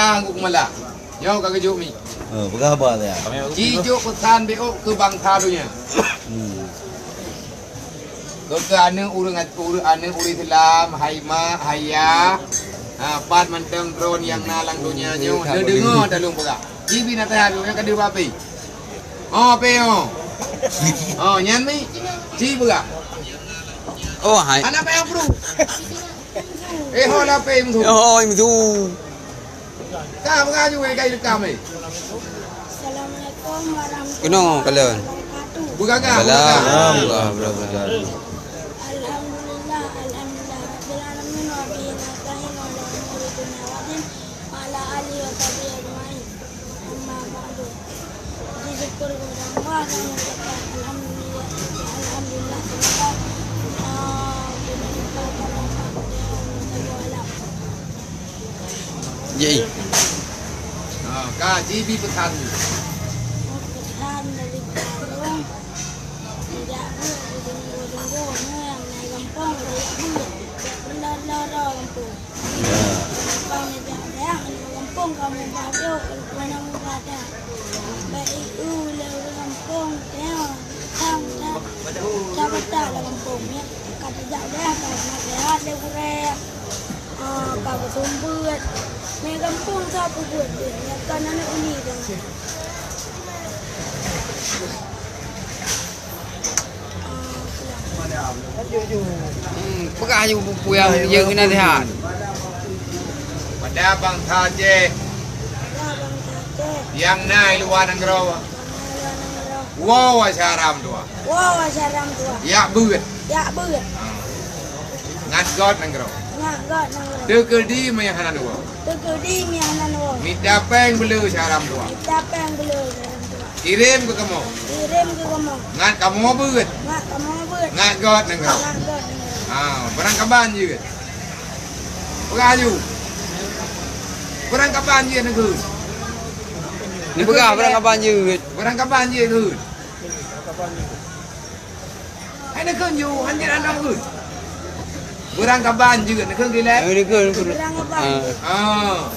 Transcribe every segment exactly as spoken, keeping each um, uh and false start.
Angku Keumala. Nyoe ka geujok mi. Oh, peugah haba saya. Ci jok peusan B O keu bansa donya. Hmm. Keu, keu aneuk ureueng, ureueng, aneuk ureueng Islam, hai mak, hai yah, ha, pat mantong droe nyang na lam donya nyoe, neudeungoe ta lôn peugah. Ci bi naseuhat lôn nyang ka deuh bak pih. Oh, pih, oh. Oh, nyan mi. Ci peugah. Oh, hai. Anak payah pru. Eh, ho lapeh meusu. Oh, meusu. Ka mengaju eh, kai rekam eh. Assalamualaikum warahmatullahi Keunoe kalian. Wabarakatuh. Beugagah, Salam beugagah. warahmatullahi wabarakatuh. Alhamdulillah, alhamdulillah, rabbil alamin, wa bihi nasta'in, wa ala umuri dunya wa din, wa ala alihi wa sahbihi ajma'in. Amma ba'du. Puji syukur kepada Allah dan mengucapkan alhamdulillah, alhamdulillah kepada, ah, pemerintah pada Pak Dewan Teguh Alam. Jai. Ha, ka jibi peusan. Peusan dari Pak Dewan. Sejak tu, sungguh-sungguh, ni, yang naik gampang, sejak tu, tak pernah lara gampang. Gampang, sejak dah, anak gampang, kamu bahagia, kalau pernah muka dah. Baik itu, le ureueng gampang, ya, tang, tang, tang, tang, tang, le gampang, ya. Kata jak dah, kata nasihat, le gurèe. Ah, ka beuseumeubeuet. Mé gampông sa peubuet deh, nyan kan aneuk uni deh. Ah, pulang. Hmm, peugah ju peue nyang, nyang keunan sihat. Pada bansa Aceh. Pada bansa Aceh. Nyang na i luwa nanggroe. Nyang na i luwa nanggroe. Woe syedara meutuwah. Woe syedara meutuwah. Jak beuet. Jak beuet. Ngat göt nanggroe. Ngat göt nanggroe. Teukeudi meuihan nanggroe. Teukeudi meuihan nanggroe. Mita péng beu le syedara meutuwah. Mita péng beu le syedara meutuwah. Kirém keu kamoe. Kirém keu kamoe. Ngat kamoe beuet. Ngat kamoe beuet. Ngat göt nanggroe. Ngat göt nanggroe. Ha, barangkaban jeuet. Peugah laju. Barangkaban jeuet neukheun. Neupeugah barangkaban jeuet. Barangkaban jeuet neukheun. Hai neukheun ju, hanjeuet hana neukheun. Barangkaban jeuet neukheun gilée. Eh, neukheun, neukheun. Barangkaban. Ah. Ah.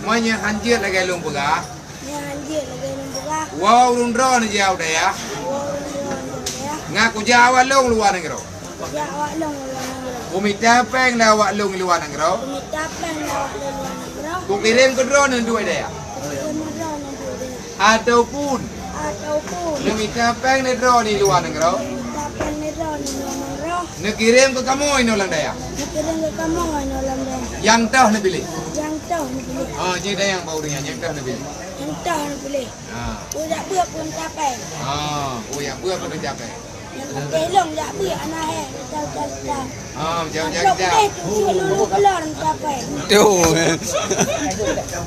Meunyoe hanjeuet lagée lôn peugah. Nyan hanjeuet lagée lôn peugah. Woe ureueng droeneuh jak u dayah. Woe ureueng droeneuh jak u dayah. Ngat kujak awak lôn luwa nanggroe. Kujak awak lôn luwa nanggroe. Kumita péng lé awak lôn luwa nanggroe. Kumita péng lé awak lôn luwa nanggroe. Kukirém keu droeneuh duek dayah. Kukirém keu droeneuh duek dayah. Ataupun. Ataupun. Neumita péng lé droeneuh luwa nanggroe. Neumita péng lé droeneuh luwa nanggroe. Neukirém keu kamoe inoe lam dayah. Neukirém keu kamoe inoe lam dayah. Nyang toh neupiléh. Nyang toh neupiléh. Ah, jih dayah bak ureueng nyan, nyang toh neupiléh. Nyang toh neupiléh. Ah. Peue jak beuet pun tapéng. Ah, peue jak beuet pun tapéng. Nyang patéh lôn jak beuet aneuk hai, utai-utai. Ah, macam-macam. Amplop kita. Putih tu, lulu keluar tapéng. Tuh.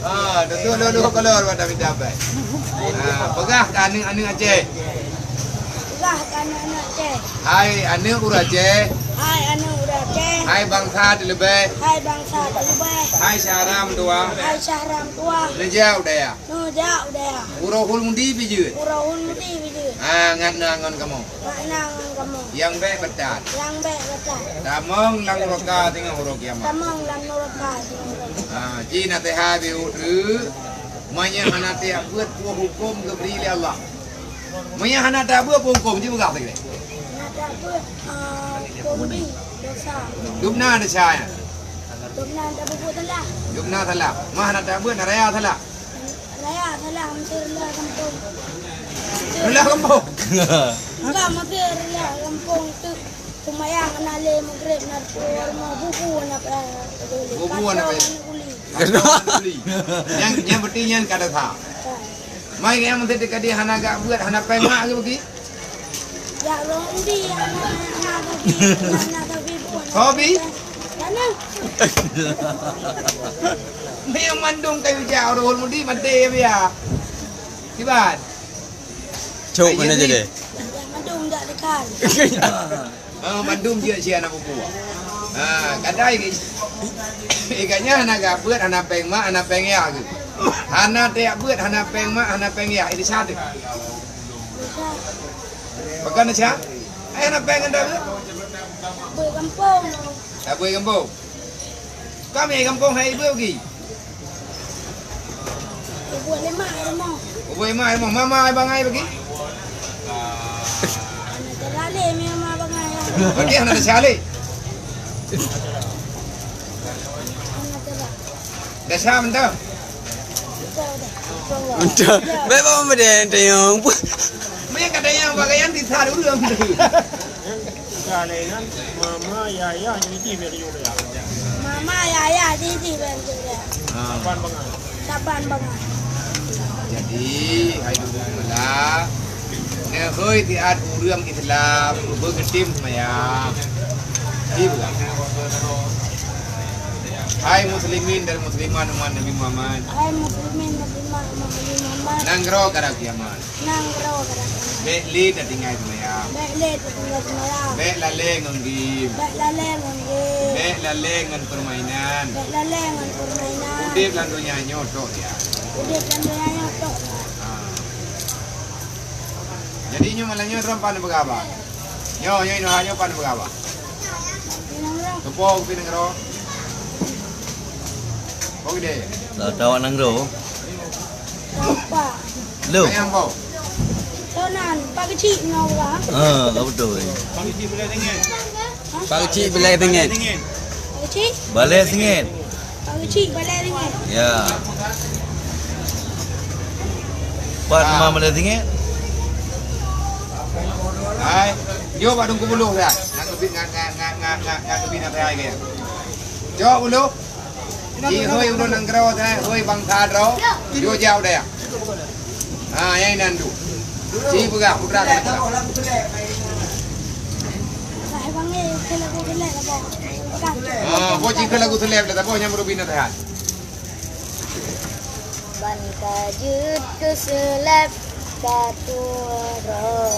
Ah, tu, tu, lulu keluar pada minta péng. Ah, peugah keu aneuk-aneuk Aceh. Peugah keu aneuk-aneuk Aceh. Hai aneuk ureueng Aceh. Hai aneuk ureueng Aceh. Hai bansa teuleubeh. Hai bansa teuleubeh. Hai syedara meutuwah. Hai syedara meutuwah. Neujak u dayah. Neujak u dayah. U Rohul Mudi pih jeuet. U Rohul Mudi pih jeuet. Ha, ngat na ngon kamoe. Ngat na ngon kamoe. Nyang bék beutat. Nyang bék beutat. Tamong lam nuraka singoh uroe kiamat. Tamong lam nuraka singoh uroe kiamat. Ha, jih naseuhat beuet. Meunyoe hana tajak beuet peue hukôm geubri lé Allah. Meunyoe hana tajak beuet peue hukôm, jih peugah lagée. Hana tajak beuet, ah, hukôm jih dosa. Dum na desya nyan. Dum na tapeubuet salah. Dum na salah. Mah hana tajak beuet, na raya salah. Raya salah, meusti reulah gampông. Reulah gampông? Enggak, meusti reulah gampông tu. Seumayang na lé Maghrib, na peurumoh, bubu na payah. Bubu na payah. Kantong na kuli. Kantong na kuli. Nyang, nyang penting nyan ka desya. Ka. Mai nyang meusti teuka di hana jak beuet, hana péng mak lé bagi. Jak lôn undi, aneuk, aneuk, aneuk, aneuk, aneuk, aneuk, aneuk, aneuk, aneuk, aneuk, aneuk, aneuk. Hobi? Tanah. Memang mandum kayu jak orang mudi maté ya, biar. Kiban? Cok, mana jadi? Mandum jak dekat. Ah, mandum jeuet siat aneuk pupu. Ah, kadai ke. Eh, kat nyan hana jak beuet, hana péng mak, hana péng yah ke. Hana tajak beuet, hana péng mak, hana péng yah. Ini satu. Bukan siap? Eh, hana péng anda beuet? Beuet gampông. Tak beuet gampông. Kami gampông hai beuet lagi. Buat lemak di rumah. Buat lemak di rumah. Mama ai bangai bagi? Anak terlalu, mama bangai. Bagi anak terlalu. Anak terlalu. Dah Syam tu? Dah, dah. Dah. Baik, Mama, dia yang tanya. Banyak kata yang pakaian di saru tu. Ka lé nyan, mama, yaya, jiji bèk geujok lé. Mama, yaya, jiji bèk geujok lé. Ha. Saban bangai. Saban bangai. Jadi, hai Teungku Meula, neuhôi siat ureueng Islam beugeutem seumayang. Di bulan. Hai muslimin dan muslimat umat Nabi Muhammad. Hai muslimin dan muslimat umat Nabi Muhammad. Nanggroe karab kiamat. Nanggroe kadang-kadang. Bèk lé tatinggai seumayang. Bèk lé tatinggai seumayang. Bèk lalè ngon game. Bèk lalè ngon game. Bèk lalè ngon permainan. Bèk lalè ngon permainan. Udép lam donya nyoe tok ya. Udép lam donya nyoe tok ya. Ha. Jadi nyoe malam nyoe droe pan beugaba. Nyoe, nyoe, nyoe, nyoe pan beugaba. Di Nanggroe. Soe po kupi Nanggroe? Po gede. Lah, tawak Nanggroe. Apa? Lom. Ayam bau. Sonan, Pak Kecik nyoe urang. Ha, ka beutôi. Pak Kecik bilai teunget. Pak Kecik bilai teunget. Pak Kecik? Balai teunget. Pak Kecik balai teunget. Ya. Pat ma balai teunget? Hai, jok bak Teungku Buluh dah. Nak keubi, nak, nak keubi nak hai ke? Jok Buluh. Ci hôi ureueng nanggroe, hôi bansa droe, jok jak u dayah. Ha, nyang inan tu. Ci peugah putra keuneuk peugah. Ha, bo ci keu lagu seuleb dah, saboh nyang meureubi naseuhat. Ban ka jeuet keu seuleb ka tuwoe droe.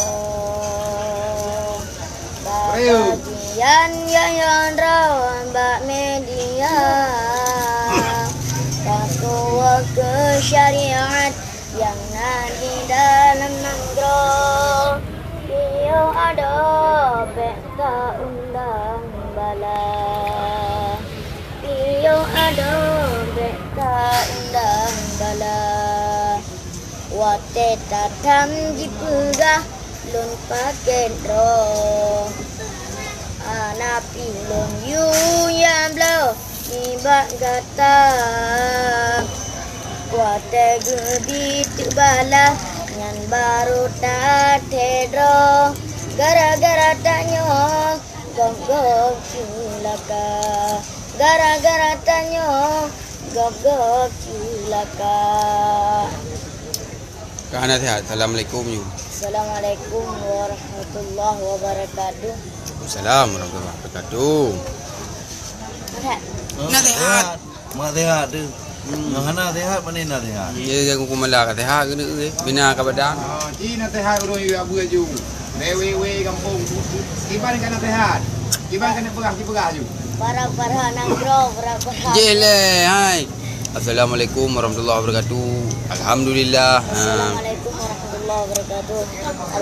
Bak kajian yoh-yoh droe bak media, ka tuwoe keu syariat nyang na di dalam nanggroe. Piôh adoe bèk ka undang bala. Piôh adoe bèk ka undang bala. Watèe tatham jipeugah lôn paket droe. Hana pih lôn yue nyang bloe nibak gata. Watèe geubi teuk bala nyan barô tathèe droe. Gara-gara tanyoe gob-gob ceulaka. Gara-gara tanyoe gob-gob ceulaka. Ka hana sehat. Assalamualaikum, Yu. Assalamualaikum warahmatullahi wabarakatuh. Waalaikumsalam warahmatullahi wabarakatuh. Sehat? Hana sehat. Mak sehat tu. Hmm. Nyang hana sehat, pane na sehat? Ya, ya, aku kumala ka sehat keuneuk, eh. Bina ka badan. Ah, ci na sehat ureueng yue abu aju. Lewe-we gampông. Kiban ka na sehat. Kiban ka na peugah, kipeugah aju. Para-para nanggroe, para-para. Jeh leh, hai. Assalamualaikum warahmatullahi wabarakatuh. Alhamdulillah. Ha. Assalamualaikum warahmatullahi wabarakatuh.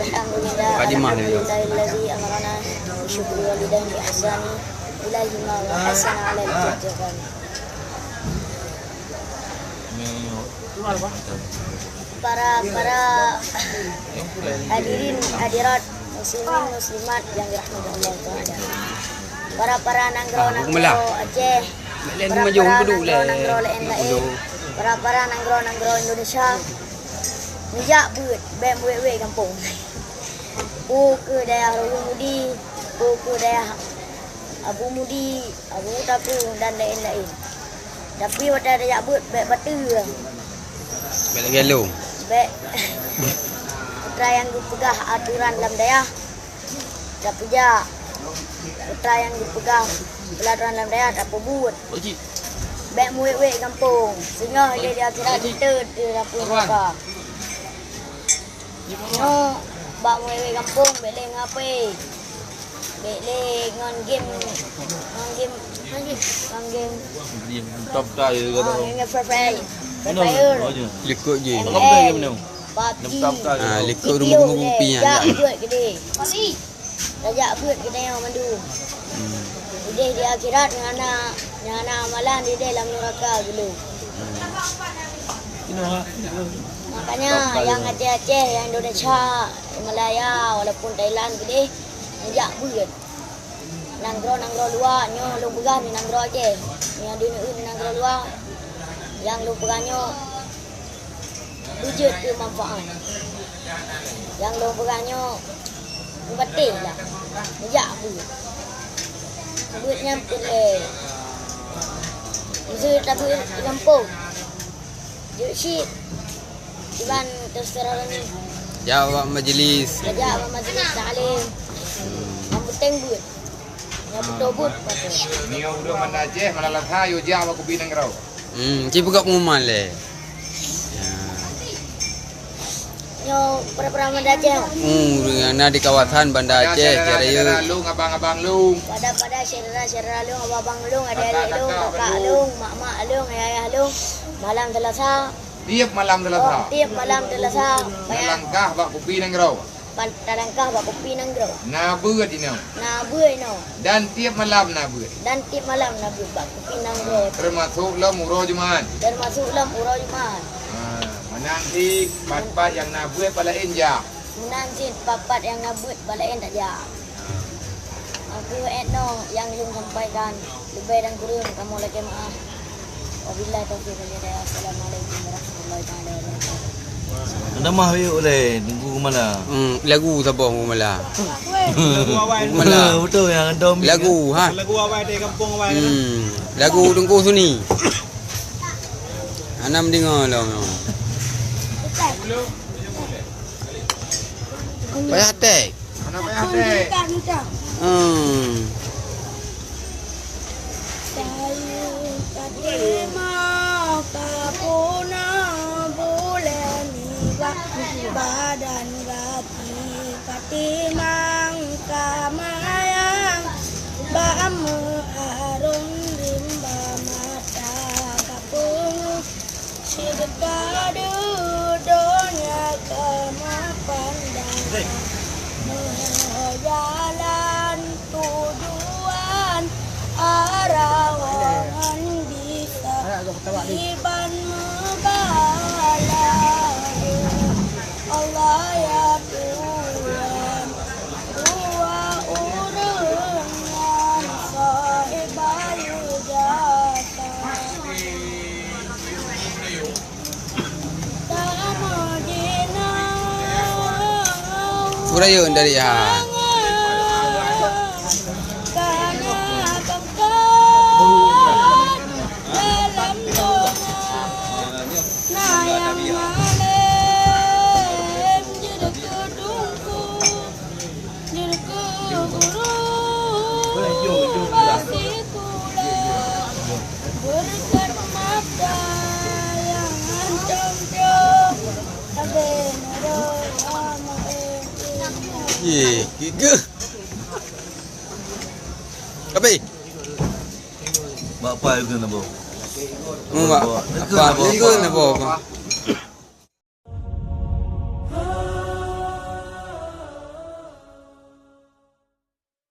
Alhamdulillah. Mukadimah dia. Alhamdulillahilladzi amarana bisyukri walidayni bi ihsani ilaihima wa hasana alal jami'i. Para, para hadirin hadirat, muslimin muslimat yang dirahmati Allah Taala. Para, para nanggroe, ah, nanggroe Aceh, para, para nanggroe, nanggroe laén-laén, para, para nanggroe, nanggroe Indonesia, neujak beuet, bèk meuwét-wét gampông. Peue keu dayah Rayung Mudi, peue keu dayah Abu Mudi, Abu Taku dan laén-laén. Tapi watèe tajak beuet bèk bateue. Bèk lagèe lôn. Bèk. Peue nyang geupeugah atoran lam dayah, tapeujak. Peue nyang geupeugah peulatoran lam dayah, tapeubuet. Bèk meuwét-wét gampông. Singoh lé di akhirat, teuteup di apui neuraka. Nyoe bak meuwét-wét gampông, bèk lé ngon H P. Bèk lé ngon game, ngon game, ngon game. Game top tier kata. Ah, game Free Fire. Free Fire. Likot je. M L. Top tier game ni. PUBG. Top tier. Ah, likot rumah-rumah kopi nyan. Jak beuet keudéh. Tajak beuet geutanyoe mandum. Hmm. Udeh di akhirat nyang hana, nyang hana amalan udeh lam neuraka geulong. Hmm. Makanya nyang Aceh-Aceh, nyang Indonesia, Malaya, walaupun Thailand keudeh, neujak beuet. Nanggroe-nanggroe luwa nyoe lôn peugah di nanggroe Aceh. Nyang di nanggroe luwa, nyang lôn peugah nyoe beujeuet keu manfaat. Nyang lôn peugah nyoe meubatéh lah. Neujak beuet. Beuet nyan peureulèe. Meuseu tabeuet di gampông. Jeuet cit. Iban teuseurah nyoe. Jak bak majlis. Jak bak majlis taklim. Nyang penting beuet. Nyang beutôi beuet. Nyoe ureueng Banda Aceh malam Selasa yue jak bak kupi nanggroe. Hmm, ci peugah pengumuman lé. Ya. Nyoe para-para Banda Aceh. Hmm, ureueng nyang na di kawasan Banda Aceh, syedara-syedara lôn, abang-abang lôn. Pada-pada syedara-syedara lôn, abang-abang lôn, adék-adék lôn, kakak lôn, mak-mak lôn, ayah-ayah lôn. Malam Selasa. Tiep malam Selasa. Oh, tiep malam Selasa. Talangkah bak kupi nanggroe. Pan-, talangkah bak kupi nanggroe. Na beuet inoe. Na beuet inoe. Dan tiep malam na beuet. Dan tiep malam na beuet bak kupi nanggroe. Teumasok lom uroe Jumat. Teumasok lom uroe Jumat. Ha, meunan cit pat-pat nyang na beuet bak laén jak. Meunan cit pat-pat nyang na beuet bak laén tajak. Aku étno nyang lôn sampaikan. Leubeh dan kureueng kamoe lakée meu'ah. Wabillahi taufiq wal hidayah. Assalamualaikum warahmatullahi taala wabarakatuh. Nama yuk leh Teungku Mala. Hmm, lagu saboh Teungku Mala. Teungku Mala. Betul yang ada. Lagu ha. Lagu awai dari kampung awai. Hmm, lagu Teungku Suni. Hana mendengar lah. Payah tek. Hana payah tek. Hmm. Sayueng ka teuma ka puna buleuen nibak badan gaki ka timang ka mayang bak meuarong rimba mata ka peungeuh. Cit ka dudonya ka meupandangan meujalan tujuan arawangan bisa iban meubalang. Allah ya Tuhan, dua ureueng nyan sahé bayu jasa. Urayeuen dari ha. Ye, giga. Tapi. Bak apa itu nabo? Mu bak apa? Itu nabo.